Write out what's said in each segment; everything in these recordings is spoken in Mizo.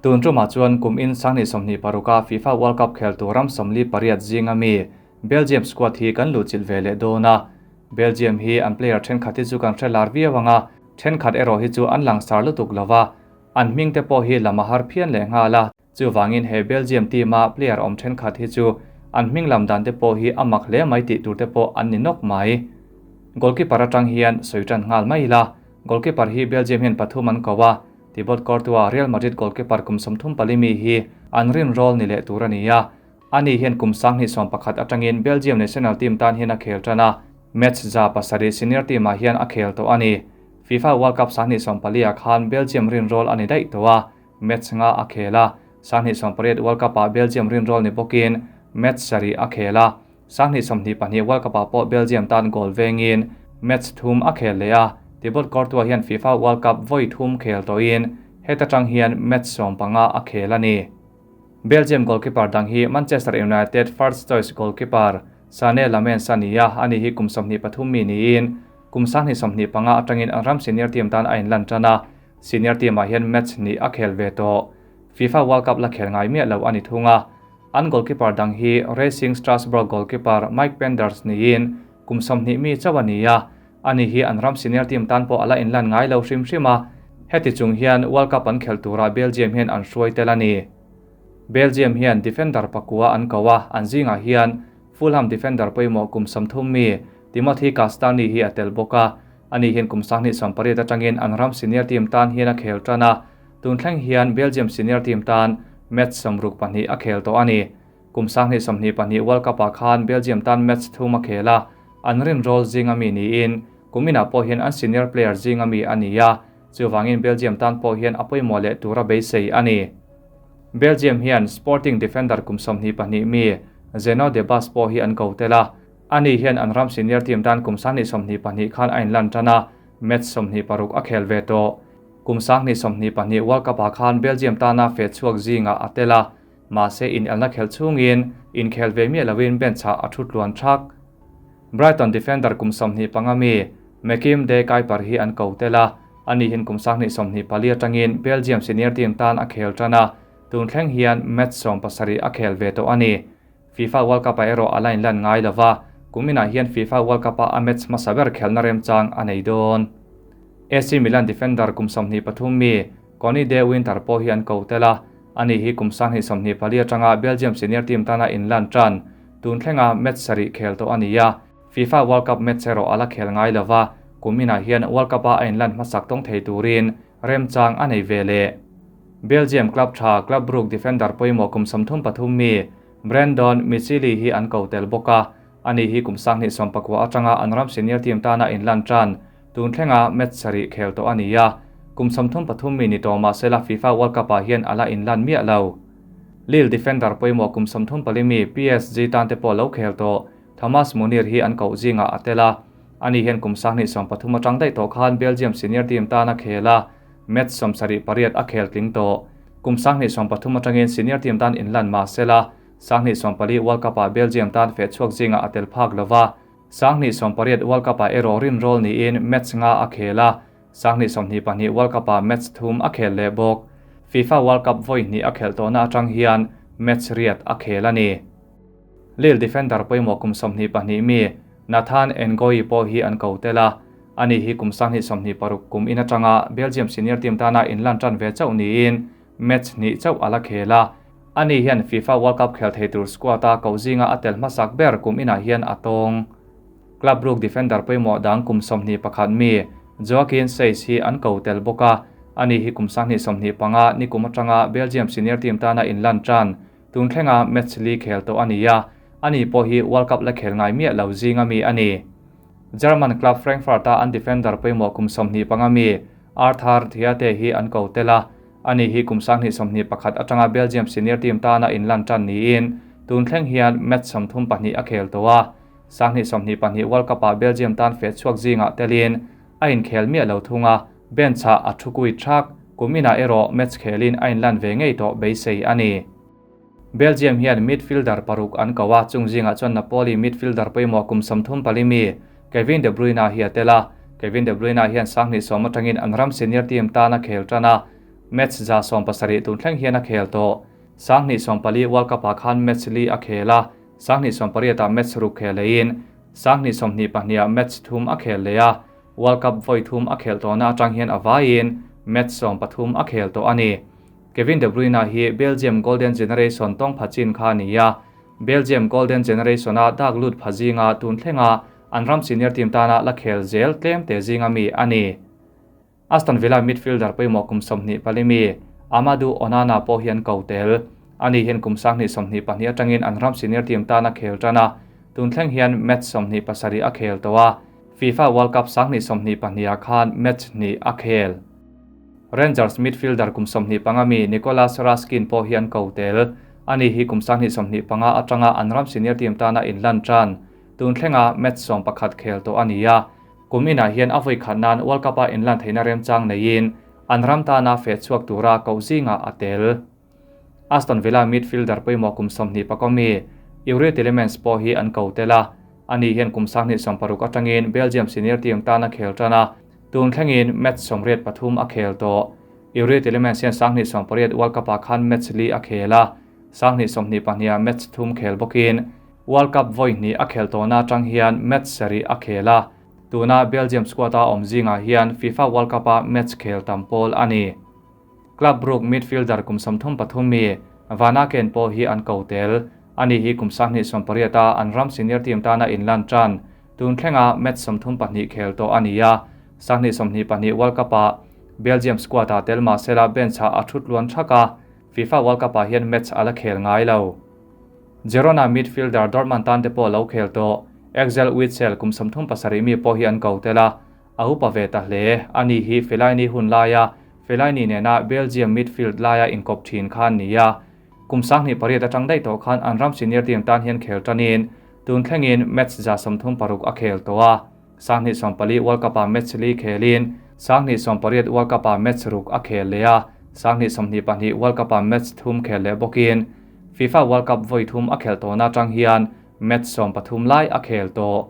Tun tumah chuan kum in 2026 a FIFA World Cup khel tur ram 48 zinga mi Belgium squad hi kan luhchilh ve leh dawn a. Belgium hi an player thenkhat hi chu kan hre lar viau anga, thenkhat erawh hi chu an langsar lutuk lova, an hming te pawh hi lam a har phian leh nghal a. Chuvangin he Belgium team a player awm thenkhat hi chu an hming lam dan te pawh hi a mak hle mai tih tur te pawh an ni nawk mai. Goalkeeper atang hian sawi tan nghal mai ila, goalkeeper hi Belgium hian pathum an ko a, Thibaut Courtois, Real Madrid goalkeeper kum 34 mi hi an rin rawl ni leh tur a ni a. Ani hian kum 2011 atangin Belgium national team tan hian a khel tan a, match 700 senior team ah hian a khel tawh a ni. FIFA World Cup 2024 ah khan Belgium rin rawl a ni daih tawh a, match nga a khel a. 2028 World Cup ah Belgium rin rawl ni bawkin match sarih a khel a. 2022 World Cup ah pawh Belgium tan goal vengin match thum a khel leh a. Thibaut Courtois hian FIFA World Cup vawi thum khel tawhin heta tang hian match 15 a khel a ni. Belgium goalkeeper dang hi Manchester United first choice goalkeeper Sane Lammens a ni a, ani hi kum 23 mi niin kum 2025 atangin an ram senior team tan a inlan tan a, senior team ah hian match ni a khel ve tawh. FIFA World Cup la khel ngai miah lo a ni thung a. An goalkeeper dang hi Racing Strasbourg goalkeeper Mike Penders niin kum 20 mi chauh a ni a, ani hi an ram senior team tan pawh ala inlan ngai lo hrim hrim a, heti chung hian World Cup an khel tura Belgium hian an hruai tel a ni. Belgium hian defender pakua an ko a, an zingah hian Fulham defender pawimawh kum 30 mi Timothy Castagne hi a tel bawk a, ani hian kum 2028 atangin an ram senior team tan hian a khel tan a, tun thleng hian Belgium senior team tan match 62 a khel tawh a ni. Kum 2022 World Cup ah khan Belgium tan match thum a khel a, an rin rawl zinga mi niin kumina pawh hian an senior player zinga mi a ni a, chuwangin Belgium tan pawh hian a pawimawh leh tura beisei a ni. Belgium hian Sporting defender kum 22 mi Zeno Debast pawh hi an ko tel a, ani hian an ram senior team tan kum 2022 khan a inlan tan a, match 26 a khel ve tawh. Kum 2022 World Cup ah khan Belgium tana fe chhuak zinga a tel a, mahse in elna khel chungin in khel ve miah lovin bench ah a thu tluan thak. Brighton defender kum 25 mi Mekim De Kuyper hi an ko tel a, ani hian kum 2024 atangin Belgium senior team tan a khel tan a, tun thleng hian match 17 a khel ve tawh a ni. FIFA World Cup a erawh a line lan ngai lova, kumina hian FIFA World Cup a a match hmasa ber khelna remchang a nei dawn. AC Milan defender kum 23 mi Koni De Winter pawh hi an ko tel a, ani hi kum 2024 atanga Belgium senior team tana inlan tan, tun thlenga match sarih khel tawh a ni a. FIFA World Cup match erawh ala khel ngai lova, kumina hian World Cup a a inlan hmasak tawng thei turin remchang a nei ve le. Belgium club tha Club Brugge defender pawimawh kum 33 mi Brandon Michili hi an ko tel bawk a, ani hi kum 2019 atanga an ram senior team tana inlan tan, tun thlenga match sarih khel tawh a ni a, kum 33 mi ni tawh mahsela FIFA World Cup ah hian ala inlan miah lo. Lille defender pawimawh kum 34 mi PSG tan te pawh lo khel tawh Thomas Munir hi an koh zinga a tel a, ani hian kum 2023 atang daih tawh khan Belgium senior team tana khel a, match 78 a khel tling tawh. Kum 2023 atangin senior team tan inlan mahsela 2024 World Cup ah Belgium tan fe chhuak zinga a tel phak lova, 2028 World Cup ah erawh rin rawl niin match nga a khel a, 2022 World Cup ah match thum a khel leh bawk. FIFA World Cup vawi hnih a khel tawhna atang hian match riat a khel a ni. Lille defender pawimawh kum 22 mi Nathan Ngoyi pawh hi an ko tel a, ani hi kum 2026 kum in atanga Belgium senior team tana inlan tan ve chauh niin match hnih chauh ala khel a, ani hian FIFA World Cup khel thei tur squad a ko zinga a tel hmasak ber kum inah hian a tawng. Club Brugge defender pawimawh dang kum 21 mi Joaquin Seys hi an ko tel bawk a, ani hi kum 2025 ni kum atanga Belgium senior team tana inlan tan, tun thlenga match li khel tawh a ni a, ani pawh hi World Cup la khel ngai miah lo zinga mi a ni. German club Frankfurt a an defender pawimawh kum 25 mi Arthur Theate hi an ko tel a, ani hi kum 2021 atanga Belgium senior team tana inlan tan niin tun thleng hian match 32 a khel tawh a, 2022 World Cup ah Belgium tan fe chhuak zinga telin a inkhel miah lo thunga, bench ah a thukui thak, kumina erawh match khelin a inlan ve ngei tawh beisei a ni. Belgium hian midfielder paruk an ko a, chung zingah chuan Napoli midfielder pawimawh kum 34 mi Kevin De Bruyne hi a tel a, Kevin De Bruyne hian 20 atangin an ram senior team tana khel tan a, Match 170 tun thleng hian a khel tawh. 2014 World Cup-ah khan match li a khel a, 2018-ah match ruk khel leiin, 2022-ah match thum a khel leh a, World Cup vawi thum a khelh tawhna atang hian a vaiin match 13 a khel tawh a ni. Kevin De Bruyne hi Belgium Golden Generation tawng pha chin kha a ni a, Belgium Golden Generation-a dak lut pha zinga tun thlenga an ram senior team tana la khel zel tlem te zinga mi a ni. Aston Villa midfielder pawimawh kum 24 mi Amadou Onana pawh hi an ko tel. Ani hian kum 2022 atangin an ram senior team tana khel tan a, tun thleng hian match 27 a khel tawh a, FIFA World Cup 2022-ah khan match hnih a khel. Rangers midfielder kum 25 mi Nicolas Raskin pawh hi an ko tel. Ani hi kum 2025 atanga an ram senior team tana inlan tan, tun thlenga match 11 khel tawh a ni a. Kum inah hian a vawi khat nan World Cup-a inlan theihna remchang neiin an ram tana feh chhuak tura koh zingah a tel. Aston Villa midfielder pawimawh kum 24 mi Youri Tielemans pawh hi an ko tel a, ani hian kum 2016 atangin Belgium senior team tana khel tan a, tun thlengin match 83 a khel tawh. Youri Tielemans hian 2018 World Cup-ah khan match li a khel a, 2022-ah match thum khel bawkin World Cup vawi hnih a khel tawhna atang hian match sarih a khel a, tuna Belgium squad-a awm zingah hian FIFA World Cup-a match khel tam pawl a ni. Club Brugge midfielder kum 33 mi Van Aken pawh hi an ko tel. Ani hi kum 2018-a an ram senior team tana inlan tan, tun thlenga match 32 khel tawh a ni a, 2022 World Cup-ah Belgium squad-a tel mahsela bench-ah a thut luan thak a, FIFA World Cup-ah hian match a la khel ngai lo. Girona midfielder Dortmund tan te pawh lo khel tawh, Axel Witsel kum 37 mi pawh hi an ko tel a, a upa ve ta hle. Ani hi Fellaini hun laia Fellaini nena Belgium midfield laia inkawp thin khan ni a, kum 2008 atang daih tawh khan an ram senior team tan hian khel tanin, tun thlengin match 136 a khel tawh a, 2014 World Cup-ah match li khelin, 2018 World Cup-ah match ruk a khel leh a, 2022 World Cup-ah match thum khel leh bawkin, FIFA World Cup vawi thum a khel tawhna atang hian match 13 lai a khel tawh.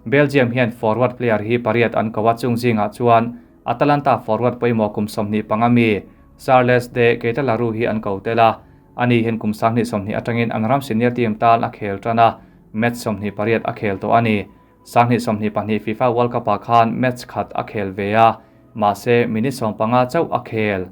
Belgium hian forward player hi pariat an ko a chung zingah chuan Atalanta forward pawimawh kum 25 mi Charles de Ketelaere hi an ko tel a, ani hian kum 2020 atangin an ram senior team tan a khel tan a, match 28 a khel tawh a ni. 2022 FIFA World Cup-ah khan match khat a khel ve a, mahse minute 15 chauh a khel.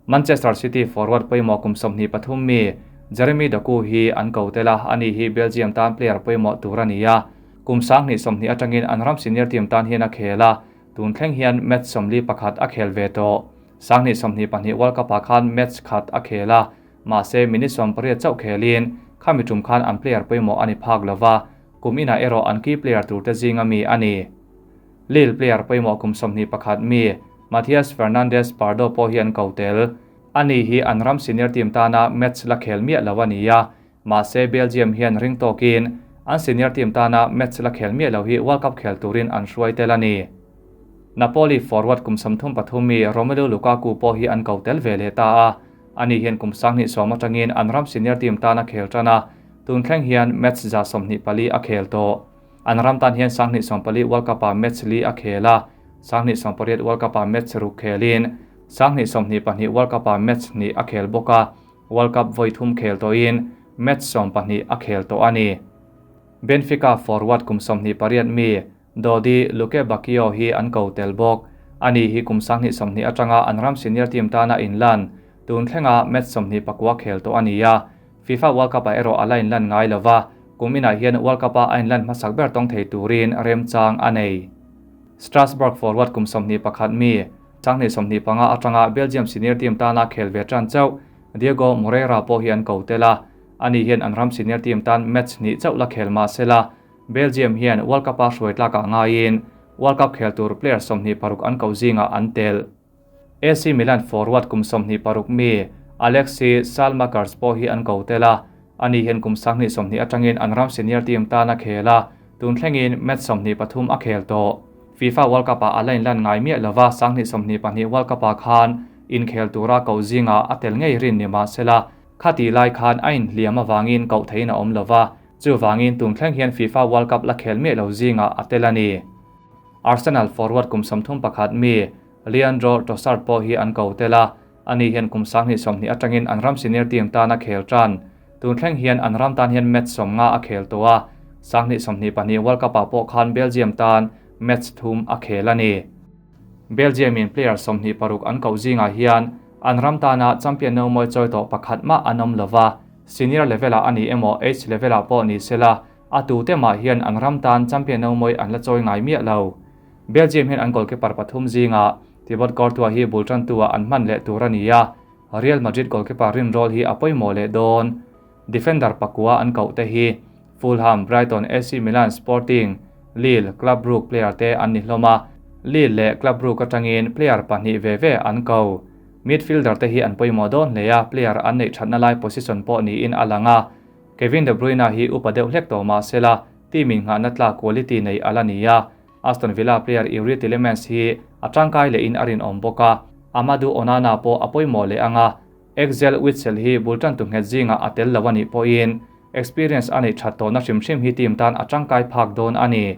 Manchester City forward pawimawh kum 23 mi Jeremy Doku hi an ko tel a, ani hi Belgium tan player pawimawh tur a ni a, kum 2020 atangin an ram senior team tan hian a khel a, tun thleng hian match 41 a khel ve tawh. 2022 World Cup-ah khan match khat a khel a, mahse minute 18 chauh khelin khami tum khan an player pawimawh ani phak lova, kum inah erawh an key player tur te zinga mi a ni. Lille player pawimawh kum 21 mi Matthias Fernandez Pardo pawh hi an ko tel. Ani hi an ram senior team tana match la khel miah lo a ni a, mahse Belgium hian ring tawkin an senior team tana match la khel miah lo hi World Cup khel turin an hruai tel a ni. Napoli forward kum 33 mi Romelu Lukaku pawh hi an ko tel ve leh ta a, ani hian kum 20 atangin an ram senior team tana khel tan a, tun thleng hian match 24 a khel tawh. An ram tan hian 2024 World Cup-ah match li a khel a, 2018 World Cup-ah match ruk khelin, 2022 World Cup-ah match hnih a khel bawk a, World Cup vawi thum khel tawhin match 12 a khel tawh a ni. Benfica forward kum 28 mi Dodi Lukebakio hi an ko tel bawk. Ani hi kum 2020 atanga an ram senior team tana inlan, tun thlenga match 24 khel tawh a ni a, FIFA World Cup-ah erawh a la inlan ngai lova, kum inah hian World Cup-a a inlan hmasak ber tawng thei turin remchang a nei. Strasbourg forward kum 21 mi 2025 atanga Belgium senior team tana khel ve tan chauh Diego Moreira pawh hi an ko tel a, ani hian an ram senior team tan match hnih chauh la khel mahsela Belgium hian World Cup-a hruai tlakah ngaiin World Cup khel tur player 26 an ko zingah an tel. AC Milan forward kum 26 mi Alexi Saelemaekers pawh hi an ko tel a, ani hian kum 20 atangin an ram senior team tana khel a, tun thlengin match 23 a khel tawh. FIFA World Cup-ah a la inlan ngai miah lova, 2022 World Cup-ah khan inkhel tura ko zingah a tel ngei rin ni mahsela, khati lai khan a inhliam awangin koh theiin a awm lova, chuwangin tun thleng hian FIFA World Cup la khel miah lo zingah a tel a ni. Arsenal forward kum 31 mi Leandro Trossard pawh hi an ko tel a, Ani hian kum 2020 atangin an ram senior team tana khel tan. Tun thleng hian an ram tan hian match 50 a khel tawh a. 2022 World Cup ah pawh khan Belgium tan match thum a khel a ni. Belgium in player 26 an koh zingah hian an ram tana champion no mawi chawi tawh pakhat mah an awm lova. Senior level ah ani emaw age level ah pawh ni sela a tute mah hian an ram tan champion no mawi an la chawi ngai miah lo. Belgium hian an goalkeeper pathum zingah Thibaut Courtois hi bul tantu ah an hman leh tur a ni a. Real Madrid goalkeeper rin role hi a pawimawh leh dawn. Defender pakua an koh te hi Fulham, Brighton, AC Milan, Sporting, Lille, Club Brugge player te an ni hlawm a. Lille leh Club Brugge atangin player pahnih ve ve an ko. Midfielder te hi an pawimawh dawn hle a, player an neih thatna lai position pawh niin a lang a. Kevin De Bruyne hi upa deuh hlek tawh mah sela, team in nghahna tlak quality nei a la ni a. Aston Villa player Youri Tielemans hi a tangkai lehin a rinawm bawk a, Amadou Onana pawh a pawimawh leh ang a, Axel Witsel hi bul tantu nghet zingah a tel lo a nih pawhin experience a neih that tawhna hrim hrim hi team tan a tangkai phak dawn a ni.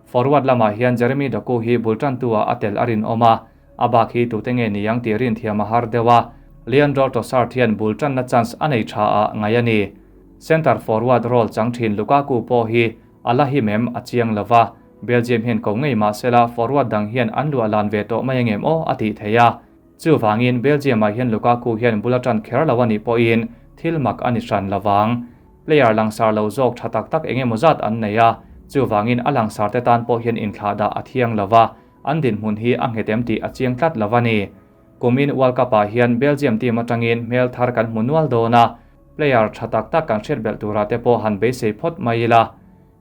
Forward lamah hian Jeremy Doku hi bul tantu ah a tel a rinawm a, a bak hi tute nge ni ang tih rin thiam a har deuh a, Leandro Trossard hian bul tanna chance a nei tha ah ngaih a ni. Centre forward role chang thin Lukaku pawh hi a la him em a chiang lova, Belgium hian ko ngei mah sela forward dang hian an luah lan ve tawh mai angem aw a tih theih a. Chuvangin Belgium ah hian Lukaku hian bul a tan kher lo a nih pawhin thil mak a ni hran lovang. Player langsar lo zawk tha tak tak engemaw zat an nei a, chuvangin a langsar te tan pawh hian inthlah dah a thiang lova, an dinhmun hi a nghet em tih a chiang tlat lo a ni. Kumin World Cup ah hian Belgium team atangin hmel thar kan hmu nual dawn a, player tha tak tak kan hriat belh turah te pawh han beisei phawt mai ila.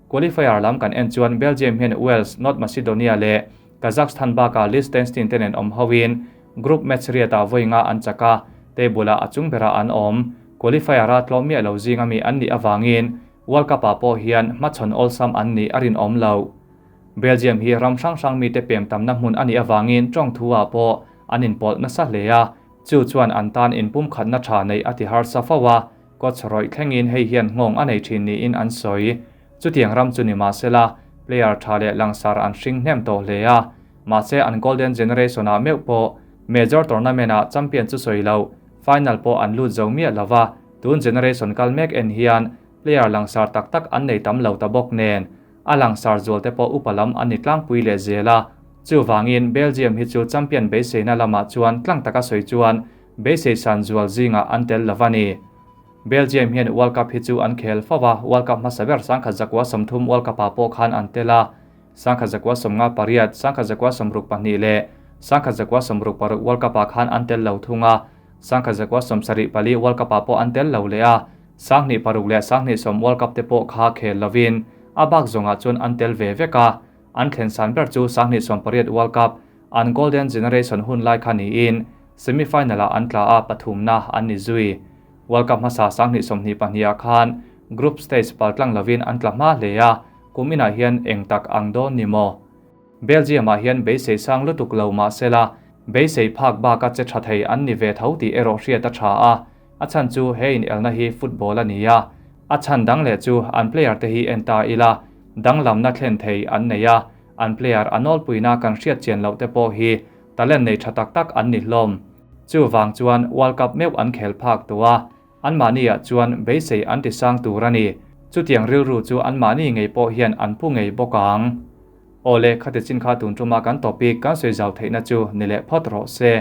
Qualifier lam kan en chuan Belgium hian Wales, North Macedonia leh Kazakhstan bakah Liechtenstein te nen awm hoin group match riatah vawi nga an chak a, table ah a chung berah an awm. Qualifier a tlawm miah lo zinga mi an nih avangin World Cup ah pawh hian hmachhawn awlsam an nih a rinawm lo. Belgium hi ram hrang hrang mite pem tamna hmun a nih avangin tawng thu ah pawh an inpawlh nasa hle a, chu chuan an tan inpumkhatna tha neih a ti harsa fo a, coach rawih thlengin hei hian nghawng a nei thin niin an sawi. Chutiang ram chu ni mahsela, player tha leh langsar an hring hnem tawh hle a, mahse an golden generation ah meuh pawh major tournament ah champion chu sawi loh, final pawh an lut zo miah lova, tun generation kal mek en hian player langsar tak tak an nei tam lo ta bawk nen, a langsar zual te pawh upa lam an ni tlangpui leh zel a. Chuvangin Belgium hi chu champion beiseina lamah chuan tlang taka sawi chuan beisei san zual zingah an tel lo a ni. Belgium hian World Cup hi chu an khel fo a, World Cup hmasa ber 1930 World Cup ah pawh khan an tel a, 1958, 1962 leh 1966 World Cup ah khan an tel lo thung a, 1974 World Cup ah pawh an tel lo leh a, 2006 leh 2010 World Cup te pawh kha khel lovin a bak zawngah chuan an tel ve vek a, an thlen san ber chu 2018 World Cup an Golden Generation hun lai kha niin semi-final ah an tla a, pathumna an ni zui. World Cup hmasa 2022 ah khan group stage paltlang lovin an tla hma hle a, kum inah hian eng tak ang dawn ni maw? Belgium ah hian beisei sang lutuk lo mahsela beisei phak baka che tha thei an ni ve tho tih erawh hriat a tha a, a chhan chu he inelna hi football a ni a, a chhan dang leh chu an player te hi en ta ila danglamna thlen thei an nei a, an player a nawlpuina kan hriat chian loh te pawh hi talent nei tha tak tak an ni hlawm. Chuvang chuan World Cup meuh an khel phak tawh a, anmahni ah chuan beisei an ti sang tur a ni. Chutiang rilru chu anmahni ngei pawh hian an pu ngei bawk ang. Awle, khati chin kha tun tuma kan topic kan sawi zau theihna chu ni leh phawt rawh se.